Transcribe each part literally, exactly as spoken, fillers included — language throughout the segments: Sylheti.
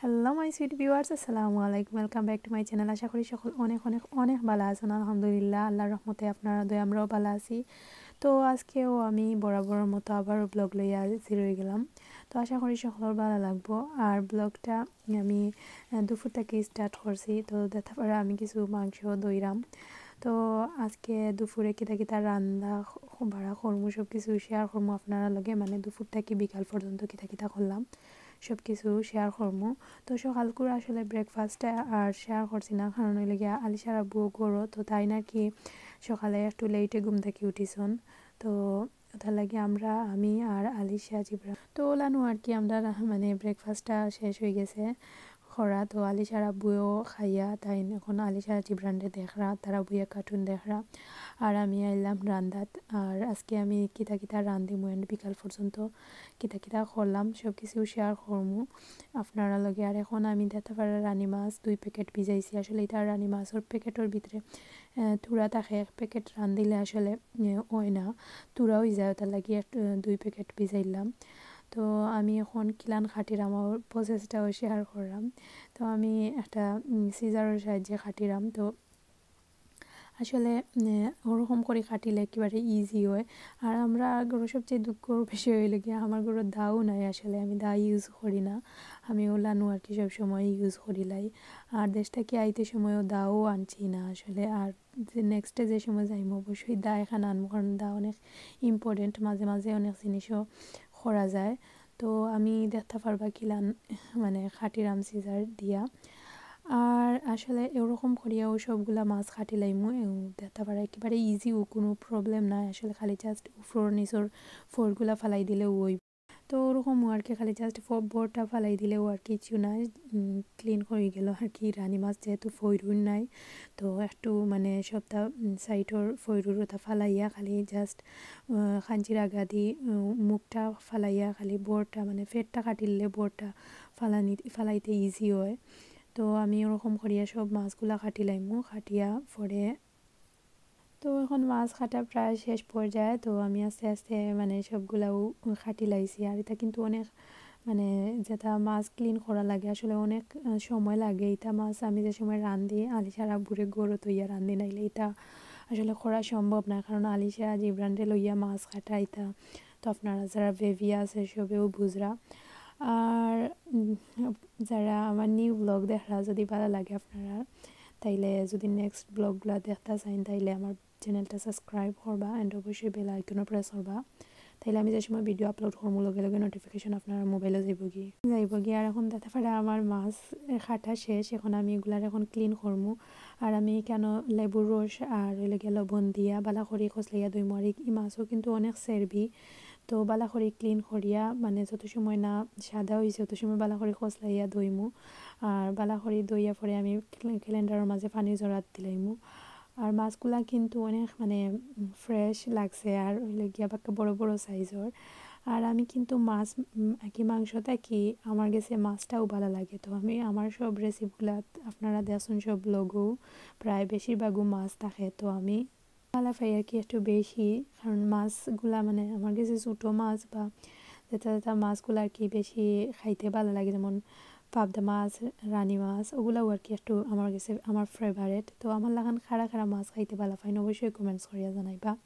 Hello my sweet viewers, আসসালামু আলাইকুম, welcome back to my channel। আশা করি সকল অনেক অনেক অনেক ভালা আছইন। আলহামদুলিল্লাহ, আল্লাহর রহমতে আপনারার দোয়ায় আমরাও ভালা আছি। তো আজকেও আমি বরাবরর মতো আবারও ব্লগ লইয়া হাজির অই গেলাম। তো আশা করি সকলর ভালা লাগবো। আর ব্লগটা আমি, আহ, দুপুর থাকি স্টার্ট করছি। তো দেখতা পাররা আমি কিছু মাংস ধইরাম। তো আজকে দুপুরে কিতা কিতা রান্দা খ-, বাড়া করমু, সব কিছু শেয়ার করমু আপনারার লগে, মানে দুপুর থাকি বিকাল পর্যন্ত কিতা কিতা করলাম সব কিছু শেয়ার করমু। তো সকালকুর আসলে ব্রেকফাস্ট আর শেয়ার করছি না, কারণ অইলো গিয়া আলিশার আব্বু ঘরো, তো তাইন আর কি সকালে একটু লেটে ঘুম থাকি উঠিছইন। তো অতার লাগি আমরা, আমি আর আলিশা জিবরান, তো অলানউ আর কি আমরার মানে ব্রেকফাস্টটা শেষ অই গেছে করা। তো আলিশার আব্বুও খাইয়া তাইন অখন আলিশা জিবরানরে দেখরা, তারা বইয়া কার্টুন দেখরা। আর আমি আইলাম রান্দাত। আর আজকে আমি কিতা কিতা রান্দিমু and বিকাল পর্যন্ত কিতা কিতা করলাম সব কিছু শেয়ার করমু আপনারার লগে। আর অখন আমি দেখতা পাররা রানী মাছ দুই প্যাকেট ভিজাইছি। আসলে ইতা রানী মাছর প্যাকেটর ভিতরে, আহ, থুড়া থাকে, এক প্যাকেট রান্দিলে আসলে, আহ, অয় না, থুড়া অই যায়, অতার লাগি এক, আহ, দুই প্যাকেট ভিজাইলাম। তো আমি অখন কিলান কাটিরাম, আমার প্রসেসটাও শেয়ার কররাম। তো আমি একটা, উম, সিজারর সাহায্যে কাটিরাম। তো আসলে, উম, ওরকম করি কাটিলে একেবারে ইজি অয়। আর আমরার ঘরো সবচেয়ে দুঃখর বিষয় অইলো গিয়া আমার ঘরো দাও নাই, আসলে আমি দা ইউজ করি না। আমি অলানউ আর কি সব সময় ইউজ করিলাই। আর দেশ থাকি আইতে সময়ও দাও আনছি না আসলে। আর যে নেক্সটে যে সময় যাইমু অবশ্যই দা এখান আনমু, কারণ দা অনেক ইম্পর্টেন্ট, মাঝে মাঝে অনেক জিনিসও করা যায়। তো আমি দেখতা পারবা কিলান মানে কাটিরাম সিজার দিয়া। আর আসলে এরকম করিয়াও সবগুলা মাছ কাটিলাইমু, এও দেখতা পাররা একেবারে ইজি, ও কোনো প্রবলেম নাই। আসলে খালি জাস্ট উপরর নিচর ফোরগুলা ফালাই দিলেও অইবো। তো ওরকম আর কি, খালি জাস্ট ফো-, বোরটা ফালাই দিলেও আর কিচ্ছু নাই, উম, ক্লিন অই গেলো আর কি। রানী মাছ যেহেতু ফইরুর নাই, তো একটু মানে সবটা, উম, সাইডর ফইরুর ওটা ফালাইয়া খালি জাস্ট, আহ, কাঞ্চির আগাদি, উম, মুখটা ফালাইয়া খালি বোরটা মানে পেটটা কাটিলে বোরটা ফালানি, ফালাইতে ইজি অয়। তো আমি ওরকম করিয়া সব মাছগুলা কাটিলাইমু, কাটিয়া পরে তো এখন মাছ কাটা প্রায় শেষ পর্যায়ে, তো আমি আস্তে আস্তে মানে সবগুলাও কাটিলাইছি। আর ইতা কিন্তু অনেক মানে যেটা মাছ ক্লিন করা লাগে, আসলে অনেক, আহ, সময় লাগে। ইতা মাছ আমি যে সময় রান্ধি, আলিশার আব্বুরে ঘরো থইয়া রান্ধি, নাইলে ইতা আসলে করা সম্ভব না, কারণ আলিশা জিবরানরে লইয়া মাছ কাটা ইতা তো আপনারা যারা বেবি আছে সবেও বুঝরা। আর, উম, যারা আমার নিউ ব্লগ দেখরা যদি ভালা লাগে আপনারার, তাইলে যদি নেক্সট ব্লগগুলা দেখতা চাইন, তাইলে আমার চ্যানেলটা সাবস্ক্রাইব করবা and অবশ্যই বেল আইকনও প্রেস করবা। তাইলে আমি যে সময় ভিডিও আপলোড করমু, লগে লগে নোটিফিকেশন আপনারার মোবাইলো যাইবোগি, যাইবোগি। আর এখন দেখতা পাররা আমার মাছ কাটা শেষ, এখন আমি এগুলার এখন ক্লিন করমু। আর আমি কেন লেবুর রস আর অইলো গিয়া লবণ দিয়া ভালা করি কচলাইয়া ধইমু। আর ই, ই মাছও কিন্তু অনেক চর্বি, তো ভালা করি ক্লিন করিয়া, মানে, যত সময় না সাদা অইছে, অত সময় ভালা করি কচলাইয়া ধইমু। আর ভালা করি ধইয়া পরে আমি ক্লে-, ক্যালেন্ডারর মাঝে পানি ঝরাত দিলাইমু। আর মাছগুলা কিন্তু অনেক, মানে, উম, ফ্রেশ লাগছে, আর অইলো গিয়া বাক্কা বড় বড় সাইজর। আর আমি কিন্তু মাছ, উম, কি মাংস থাকি আমার গেছে মাছটাও ভালা লাগে। তো আমি আমার সব রেসিপিগুলা আপনারা দেখছইন, সব ব্লগও প্রায় বেশিরভাগও মাছ থাকে। তো আমি ভালা পাই আর কি একটু বেশি, কারণ মাছগুলা মানে আমার গেছে ছোটো মাছ বা যেটা যেটা মাছগুলা আর কি বেশি খাইতে ভালা লাগে, যেমন পাবদা মাছ, রানী মাছ, ওগুলাও আর কি একটু আমার গেছে আমার ফেভারিট। তো আমার লাখান কারা কারা মাছ খাইতে ভালা পাইন অবশ্যই কমেন্টস করিয়া জানাইবা।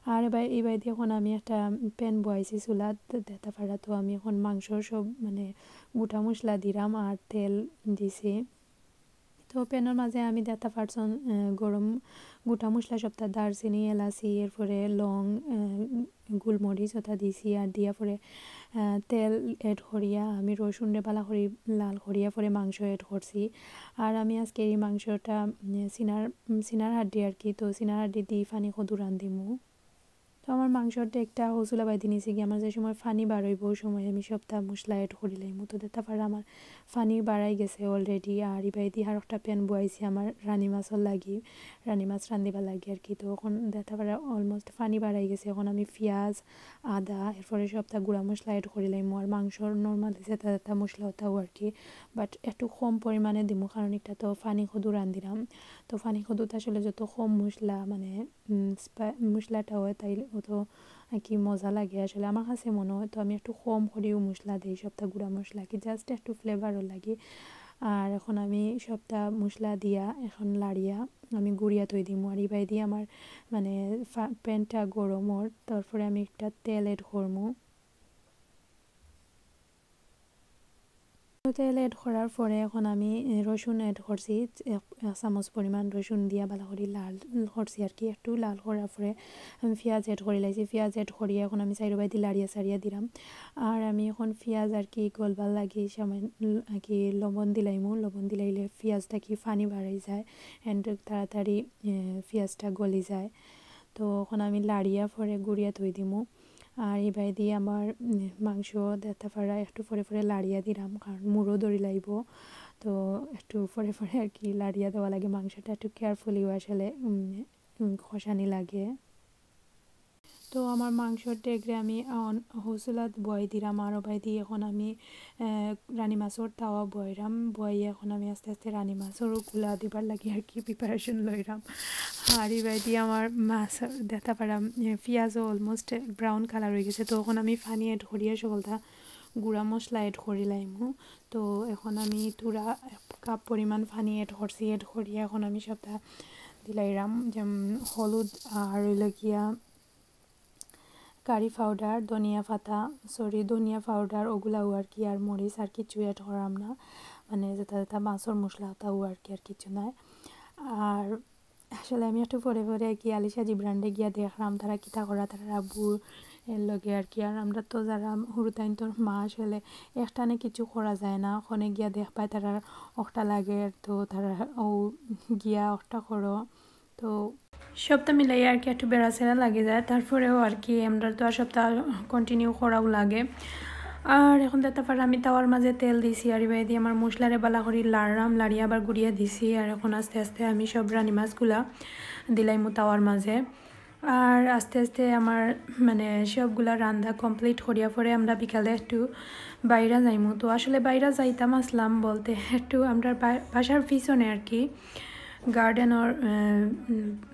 আর এবার এই বাড়িতে এখন আমি একটা প্যান বয়াইছি চুলাত, দেখতা পাররা। তো আমি এখন মাংসর সব মানে গোটা মশলা দিরাম আর তেল দিছি। তো প্যানর মাঝে আমি দেখতা পারছইন, আহ, গরম গোটা মশলা সবটা, দারচিনি, এলাচি, এরপরে লং, আহ, গোলমরিচ ওটা দিছি। আর দিয়া পরে, আহ, তেল অ্যাড করিয়া আমি রসুনরে ভালা করি লাল করিয়া পরে মাংস অ্যাড করছি। আর আমি আজকে এই মাংসটা, উম, সিনার, উম, সিনার হাড্ডি আর কি, তো সিনার হাড্ডি দি পানি কদু রান্ধিমু। তো আমার মাংসর ডেকটা হৌসুলা বাইদি নিছি গিয়া, আমার যে সময় পানি বার অইবো, ওই সময় আমি সবটা মশলা অ্যাড করিলাইমু। তো দেখতা পাররা আমার পানি বাড়াই গেছে already। আর ইবাইদি আর একটা প্যান বয়াইছি আমার রানী মাছর লাগি, রানী মাছ রান্ধিবার লাগি আর কি। তো এখন দেখতা পাররা almost পানি বাড়াই গেছে। এখন আমি পিয়াজ, আদা, এরপরে সবটা গুঁড়া মশলা অ্যাড করিলাইমু। আর মাংসর normally যেটা যেটা মশলা ওটাও আর কি, but একটু কম পরিমাণে দিমু, কারণ একটা তো পানি কদু রান্ধিরাম। তো পানি কদুত আসলে যত কম মশলা মানে, উম, স্পা-, মশলাটা হয়, তাইলে তো আর কি মজা লাগে আসলে, আমার কাছে মনে হয়। তো আমি একটু কম করিও মশলা দেই, সবটা গুঁড়া মশলা কি just একটু ফ্লেভারও লাগে। আর এখন আমি সবটা মশলা দিয়া এখন লাড়িয়া আমি গুড়িয়া থই দিমু। আর ইবাইদি আমার মানে ফা- প্যানটা গরম অর, তারপরে আমি একটা তেল অ্যাড করমু। তো তেল অ্যাড করার পরে এখন আমি এ, রসুন অ্যাড করছি, এক এক চামচ পরিমাণ রসুন দিয়া ভালা করি লাল করছি আর কি। একটু লাল করার পরে আমি পিঁয়াজ অ্যাড করি লাইছি। পিঁয়াজ অ্যাড করিয়া এখন আমি চাইরোবাইদি লাড়িয়া চাড়িয়া দিলাম। আর আমি এখন পিঁয়াজ আর কি গলবার লাগি সামান্য আর কি লবণ দিলাইমু। লবণ দিলাইলে পিঁয়াজটা কি পানি বাড়াই যায় and তাড়াতাড়ি এ, পিঁয়াজটা গলি যায়। তো এখন আমি লাড়িয়া পরে গুড়িয়া থই দিমু। আর ইবাইদি আমার উম, মাংস দেখতা পারা একটু পরে পরে লাড়িয়া দিলাম, কারণ মুড়ো ধরি লাইব। তো একটু পরে পরে আর কি লাড়িয়া দেওয়া লাগে, মাংসটা একটু কেয়ারফুলিও আসলে উম, উম, কষানি লাগে। তো আমার মাংসর ডেগরে আমি অন- হৌসুলাত বয় দিলাম, আর ওবাইদি এখন আমি আহ, রানী মাছর তাওয়া বয়রাম। বয়ে এখন আমি আস্তে আস্তে রানী মাছর গুলা দিবার লাগি আর কি প্রিপারেশন লইরাম। আর ইবাইদি আমার মাছ দেখতা পারা পিঁয়াজও অলমোস্ট ব্রাউন কালার হয়ে গেছে। তো এখন আমি পানি অ্যাড করিয়া সকলটা গুঁড়া মশলা অ্যাড করি লাইমু। তো এখন আমি থুড়া কাপ পরিমাণ পানি অ্যাড করছি। অ্যাড করিয়া এখন আমি সবটা দিলাইরাম, যেমন হলুদ আর হইল গিয়া কারি পাউডার, ধনিয়া পাতা, সরি, ধনিয়া পাউডার ওগুলাও আর কি, আর মরিচ আর কিছু অ্যাড করাম না, মানে যেটা যেটা মাছর মশলা ওটাও আর কি, আর কিছু নাই। আর আসলে আমি একটু পরে পরে আর কি আলিশা জিব্রানরে গিয়া দেখলাম তারা কিতা করা, তারা আব্বু এর লগে আর কি। আর আমরা তো যারা হুরুতাইন্তর মা আসলে একটানে কিছু করা যায় না, ওখানে গিয়া দেখ পায় তারা অখটা লাগে, তো তারা ও গিয়া অখটা করো। তো সবটা মিলাই আর কি একটু বেড়াছেড়া লাগে যায়, তারপরেও আর কি আমরা তো আর সবটা কন্টিনিউ করাও লাগে। আর এখন দেখতা পারা আমি তাওয়ার মাঝে তেল দিছি, আর ইবাইদি আমার মশলারে বালা করি লাড়লাম, লাড়িয়া আবার গুড়িয়া দিছি। আর এখন আস্তে আস্তে আমি সব রানী মাছগুলা দিলাইমু তাওয়ার মাঝে। আর আস্তে আস্তে আমার মানে সবগুলা রান্দা কমপ্লিট করিয়া পরে আমরা বিকালে একটু বাইরা যাইমু। তো আসলে বাইরা যাইতাম আসলাম বলতে একটু আমরা বা- বাসার পিছনে আর কি গার্ডেনর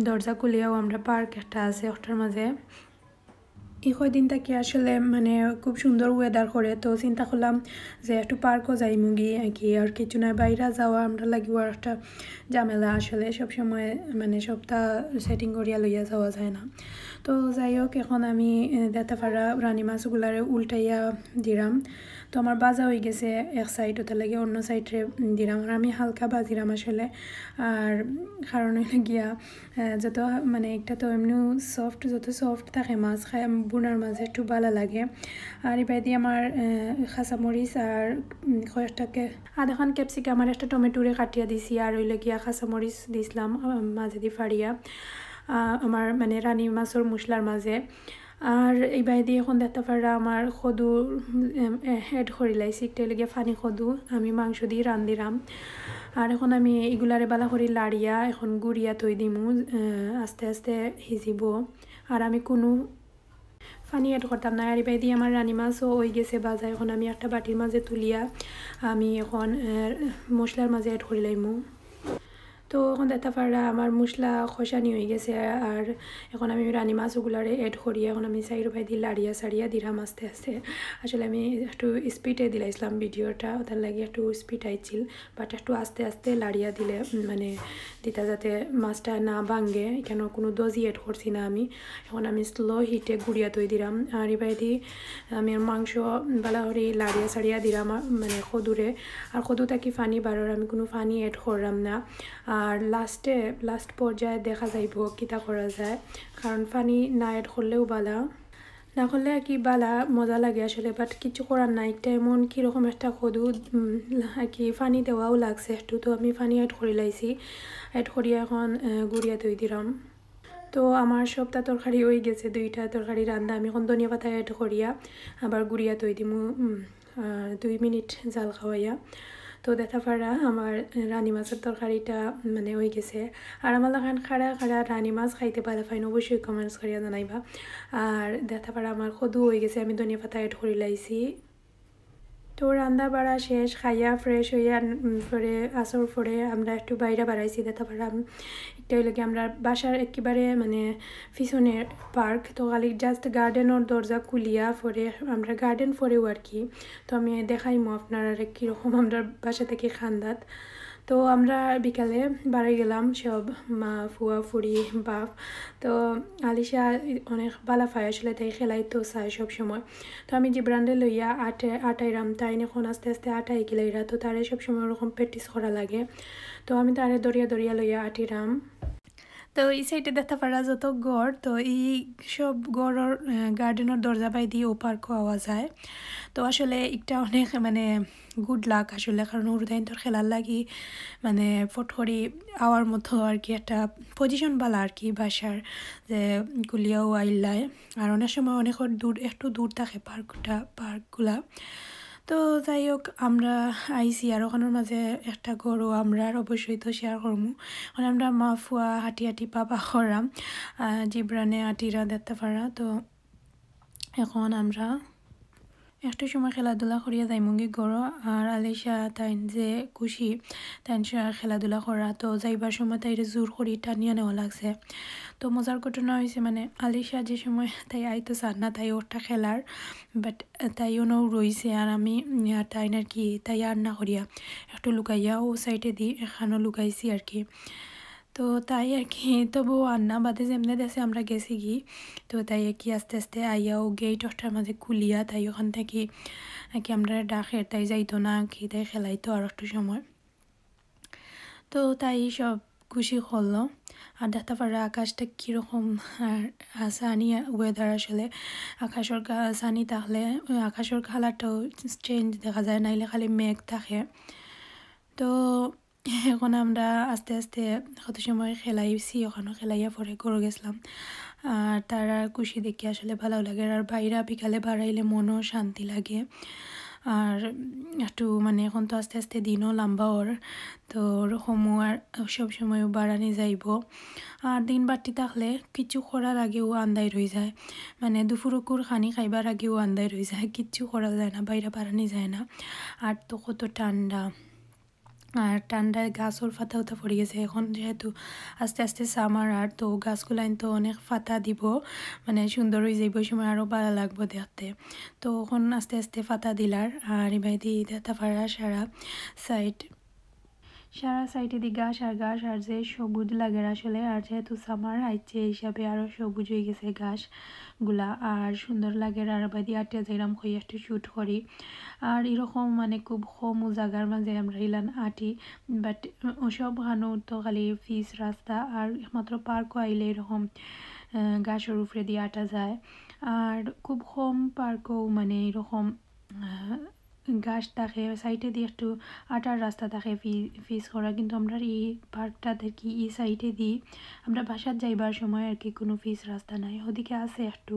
দরজা খুলিয়াও আমরা পার্ক একটা আছে ওটার মাঝে। এই কয়দিন থাকি আসলে মানে খুব সুন্দর ওয়েদার করে, তো চিন্তা করলাম যে একটু পার্কও যাইমুগি আর কি। আর কিছু নয়, বাইরা যাওয়া আমরা লাগিও আর একটা ঝামেলা আসলে, সবসময় মানে সবটা সেটিং করিয়া লইয়া যাওয়া যায় না। তো যাই হোক, এখন আমি এ, দেখতা পারা রানী মাছগুলারে উল্টাইয়া দিলাম। তো আমার বাজা হয়ে গেছে এক সাইড, ওটার লাগে অন্য সাইডে দিলাম। আর আমি হালকা বাজিলাম আসলে, আর কারণ হইলে গিয়া আহ, যত মানে একটা তো এমনিও সফট, যত সফট থাকে মাছ খাই বুনার মাঝে একটু ভালা লাগে। আর ইবাইদি আমার আহ, কাঁচামরিচ আর উম, কয়েকটাকে আধাখান ক্যাপসিকাম আর একটা টমেটোরে কাটিয়া দিছি, আর হইলে গিয়া কাঁচামরিচ দিছিলাম আহ, মাঝেদি ফাড়িয়া আহ, আমার মানে রানী মাছর মশলার মাঝে। আর ইবাইদি এখন দেখতা পারা আমার কদু এড করি লাইছি, একটা হইলে গিয়া পানি কদু আমি মাংস দি রান্ধিরাম। আর এখন আমি ইগুলারে বালা করি লাড়িয়া এখন গুড়িয়া থই দিমু, আহ, আস্তে আস্তে হিজিব। আর আমি কোনো পানি অ্যাড করতাম না। আর ইবাইদি আমার রানী মাছও হয়ে গেছে বাজা, এখন আমি একটা বাটির মাঝে তুলিয়া আমি এখন আহ, মশলার মাঝে অ্যাড করি লাইমু। তো এখন দেখতা পারা আমার মশলা কষানি হয়ে গেছে, আর এখন আমি রানী মাছগুলারে অ্যাড করি। এখন আমি চাইরোবাইদি লাড়িয়া সাড়িয়া দিলাম আস্তে আস্তে। আসলে আমি একটু স্পিডে দিলাইছিলাম ভিডিওটা, ওটার লাগি একটু স্পিড আইছিল, বাট একটু আস্তে আস্তে লাড়িয়া দিলে উম, মানে দিতা যাতে মাছটা না ভাঙে। এখানে কোনো দজি অ্যাড করছি না আমি। এখন আমি স্লো হিটে গুড়িয়া থই দিলাম। আর ইবাইদি আমি মাংস বালা করি লাড়িয়া সাড়িয়া দিলাম আ, মানে কদুরে। আর কদু থাকি পানি বারোর, আমি কোনো পানি অ্যাড করলাম না। আর লাস্টে, লাস্ট পর্যায়ে দেখা যাইব কিতা করা যায়, কারণ পানি না অ্যাড করলেও বালা, না করলে আর কি বালা মজা লাগে আসলে, বাট কিছু করার নাই। একটা এমন কীরকম একটা কদু উম, আর কি পানি দেওয়াও লাগছে একটু, তো আমি পানি অ্যাড করি লাইছি। অ্যাড করিয়া এখন আহ, গুড়িয়া থই দিলাম। তো আমার সবটা তরকারি হয়ে গেছে, দুইটা তরকারি রান্দা। আমি এখন ধনিয়া পাতা অ্যাড করিয়া আবার গুড়িয়া থই দিমু উম, আহ, দুই মিনিট জাল খাওয়াইয়া। তো দেখতা পারা আমার রানী মাছর তরকারিটা মানে হয়ে গেছে। আর আমার লাখান খাড়া খাড়া রানী মাছ খাইতে ভালা পাইন, অবশ্যই কমেন্টস করিয়া জানাইবা। আর দেখতা পারা আমার কদু হয়ে গেছে, আমি ধনিয়া পাতা অ্যাড করি লাইছি। তো রান্দা বাড়া শেষ, খাইয়া ফ্রেশ হইয়া, উম, পরে আসর পরে আমরা একটু বাইরে বাড়াইছি। দেখতা পাররা, উম, একটা হইল কি, আমরা বাসার একেবারে মানে পিছনের পার্ক, তো খালি জাস্ট গার্ডেনর দরজা খুলিয়া পরে আমরা গার্ডেন পরেও আর কি। তো আমি দেখাইমু আপনারারে কীরকম আমরা বাসা থাকি কান্দাত। তো আমরা বিকালে বাড়ি গেলাম সব, মা, ফুয়া, ফুড়ি, বাপ। তো আলিশা অনেক ভালা পায় আসলে, তাই খেলাইতো চায় সব সময়। তো আমি জিবরানরে লইয়া আটে-, আটাইরাম, তাইন এখন আস্তে আস্তে আটাই গিলাইরা, তো তারে সব সময় ওরকম প্র্যাকটিস করা লাগে। তো আমি তারে দরিয়া দরিয়া লইয়া আটিরাম। তো এই সাইডে দেখতা পাররা যত ঘর, তো এই সব ঘরর, আহ, গার্ডেনর দরজা বাইদি ও পার্কও আওয়া যায়। তো আসলে একটা অনেক মানে গুড লাক আসলে, কারণ হুরুতাইন্তর খেলার লাগি মানে ফট করি আওয়ার মতো আর কি একটা পজিশন বালা আর কি বাসার, যে গুলিয়াও আইল্লায়। আর অনেক সময় অনেক দূর, একটু দূর থাকে পার্কটা, পার্কগুলা। তো যাই হোক, আমরা আইছি আর ওখানোর মাঝে একটা ঘরও আমরা আর অবশ্যই তো শেয়ার করমু। মানে আমরা মা ফুয়া হাঁটি হাঁটি বাবা করাম, আহ, জিবরানে আটিরা দেখতা পাররা। তো এখন আমরা একটু সময় খেলাধুলা করিয়া যাইমুগি ঘরো। আর আলিশা তাইন যে খুশি, তাইন সে খেলাধুলা করা, তো যাইবার সময় তাইরে জোর করি টানিয়া নেওয়া লাগছে। তো মজার ঘটনা হইছে, মানে আলিশা যে সময় তাই আইতো চার না, তাই ওটা খেলার, বাট তাই অনো রইছে। আর আমি, উম, আর তাইন আর কি, তাই আর না করিয়া একটু লুকাইয়া ও সাইডে দি এখানো লুকাইছি আর কি। তো তাই আর কি, তবু আর না, বাদে যেমনে দেশে আমরা গেছি গি, তো তাই আর কি আস্তে আস্তে আইয়া ও গেট ওটার মাঝে খুলিয়া তাই ওখান থাকি আর কি আমরা ডাকের, তাই যাইতো না আর কি, তাই খেলাইতো আর একটু সময়। তো তাই সব খুশি করলো। আর দেখতা পাররা আকাশটা কীরকম আর সানি ওয়েদার আসলে। আকাশর কা-, সানি থাকলে ওই আকাশর কালারটাও চেঞ্জ দেখা যায়, নাইলে খালি মেঘ থাকে। তো এখন আমরা আস্তে আস্তে কত সময় খেলাইছি, ওখানো খেলাইয়া পরে ঘরো গেছিলাম। আর তারার খুশি দেখি আসলে ভালো লাগে। আর বাইরে বিকালে বাড়াইলে মনও শান্তি লাগে। আর একটু মানে এখন তো আস্তে আস্তে দিনও লম্বা ওর, তো ওরকমও আর সব সময়ও বাড়ানি যাইব। আর দিন বাড়তি থাকলে কিছু করার আগেও আন্দাই রই যায়, মানে দুপুরকুর খানি খাইবার আগেও আন্দাই রই যায়, কিচ্ছু করা যায় না, বাইরে বাড়ানি যায় না। আর তো কত ঠান্ডা, আর ঠান্ডায় গাছর পাতা উতা পড়ি গেছে। এখন যেহেতু আস্তে আস্তে সামার, আর তো গাছগুলাইন তো অনেক পাতা দিব, মানে সুন্দর হয়ে যাইব, ওই সময় আরও ভালো লাগবো দেখতে। তো এখন আস্তে আস্তে পাতা দিলার, আর এবার দিয়ে দিতা পাররা সারা সাইড, সারা সাইডে দি গাছ আর গাছ, আর যে সবুজ লাগে আসলে। আর যেহেতু সামার আইছে হিসাবে আরও সবুজ হয়ে গেছে গাছ গুলা, আর সুন্দর লাগে। আর বাদি আটিয়া যাইরাম কই একটু শ্যুট করি। আর এরকম মানে খুব কম জায়গার মাঝে আমরা ইলান আটি, বাট সব খানো তো খালি পিচ রাস্তা, আর একমাত্র পার্কও আইলে এরকম, আহ, গাছর উপরে দিয়ে আটা যায়। আর খুব কম পার্কও মানে এরকম, আহ, গাছ থাকে, সাইডে দিয়ে একটু আটার রাস্তা থাকে পি-, পিচ করা, কিন্তু আমরা এই পার্কটা দেখি এই সাইডে দি আমরা বাসাত যাইবার সময় আর কি কোনো পিচ রাস্তা নাই, ওদিকে আছে একটু,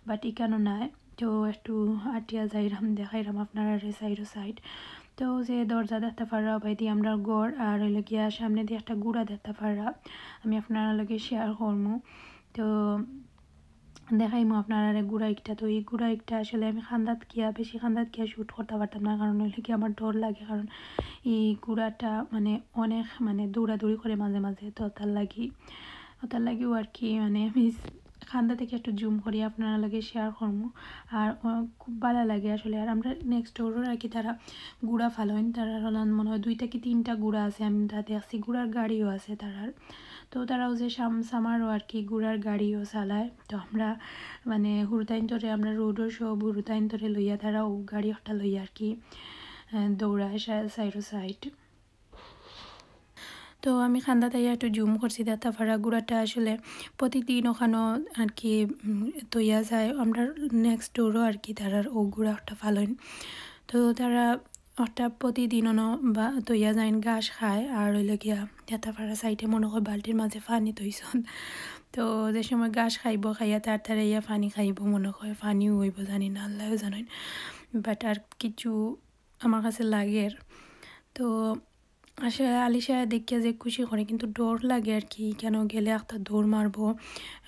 বাট এখানো নাই। তো একটু আটিয়া যাইরাম, দেখাইরাম আপনারারে সাইডো সাইড। তো যে দরজা দেখতা পাররা, বাইদি আমরা ঘর, আর হইলো গিয়া সামনে দিয়ে একটা গুড়া দেখতা পাররা, আমি আপনারা লগে শেয়ার করমু। তো দেখাইমু আপনারারে গুড়া একটা। তো এই গুড়া একটা আসলে আমি খান্দাত গিয়া, বেশি খান্দাত গিয়া শ্যুট করতে পারতাম না, কারণ হইলো কি আমার ডর লাগে, কারণ এই গুড়াটা মানে অনেক মানে দৌড়াদৌড়ি করে মাঝে মাঝে, তো তার লাগি, তার লাগিও আর কি মানে আমি খান্দা থেকে একটু জুম করি আপনারা লগে শেয়ার করমু। আর, আহ, খুব ভালো লাগে আসলে। আর আমরা নেক্সট ডোরও আর কি তারা গুড়া ফালাইন, তারা হলান মনে হয় দুইটা কি তিনটা গুড়া আছে, আমি তা দেখছি গুড়ার গাড়িও আছে তারার। তো তারাও যে সাম-, সামারও আর কি গুড়ার গাড়িও চালায়। তো আমরা মানে হুরুতাইন্তরে, আমরা রোডও সব হুরুতাইন্তরে লইয়া তারা ও গাড়ি একটা লইয়া আর কি, আহ, দৌড়ায় সা-, সাইডো সাইড। তো আমি খান্দাত আইয়া একটু জুম করছি, দেখতা পাররা গুড়াটা আসলে প্রতিদিন ওখানো আর কি, উম, তৈয়া যায়। আমরা নেক্সট ডোরও আর কি তারার ও গুড়া একটা ফালাইন। তো তারা ওটা প্রতিদিন অনো বা তৈয়া যাইন, ঘাস খায়, আর হইলো গিয়া দেখতা পাররা সাইডে মনে হয় বালতির মাঝে পানি তৈছন। তো যে সময় ঘাস খাইব, খাইয়া তার তারে ইয়া পানি খাইব মনে হয়, পানিও হইব জানি না, আল্লাহও জানেন। বাট আর কিছু আমার কাছে লাগের। তো আসলে আলিশা দেখিয়া যে খুশি করে, কিন্তু ডর লাগে আর কি, কেন গেলে একটা দৌড় মারবো।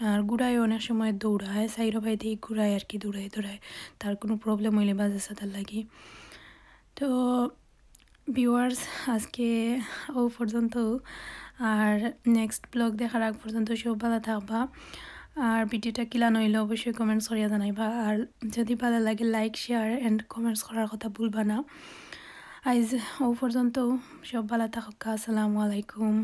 আর গুড়ায় অনেক সময় দৌড়ায়, সাইডো বাইদে গুড়ায় আর কি, দৌড়ায় দৌড়ায়, তার কোনো প্রবলেম হইলে বাজে সাঁতার লাগি। তো ভিউয়ার্স, আজকে অউ পর্যন্ত। আর নেক্সট ব্লগ দেখার আগ পর্যন্ত সব ভালা থাকবা। আর ভিডিওটা কিলান অইলো অবশ্যই কমেন্টস করিয়া জানাইবা। আর যদি ভালা লাগে, লাইক, শেয়ার and কমেন্টস করার কথা ভুলবা না। আইজ অউ পর্যন্ত, সব ভালা থাকউক্কা। আসসালামু আলাইকুম।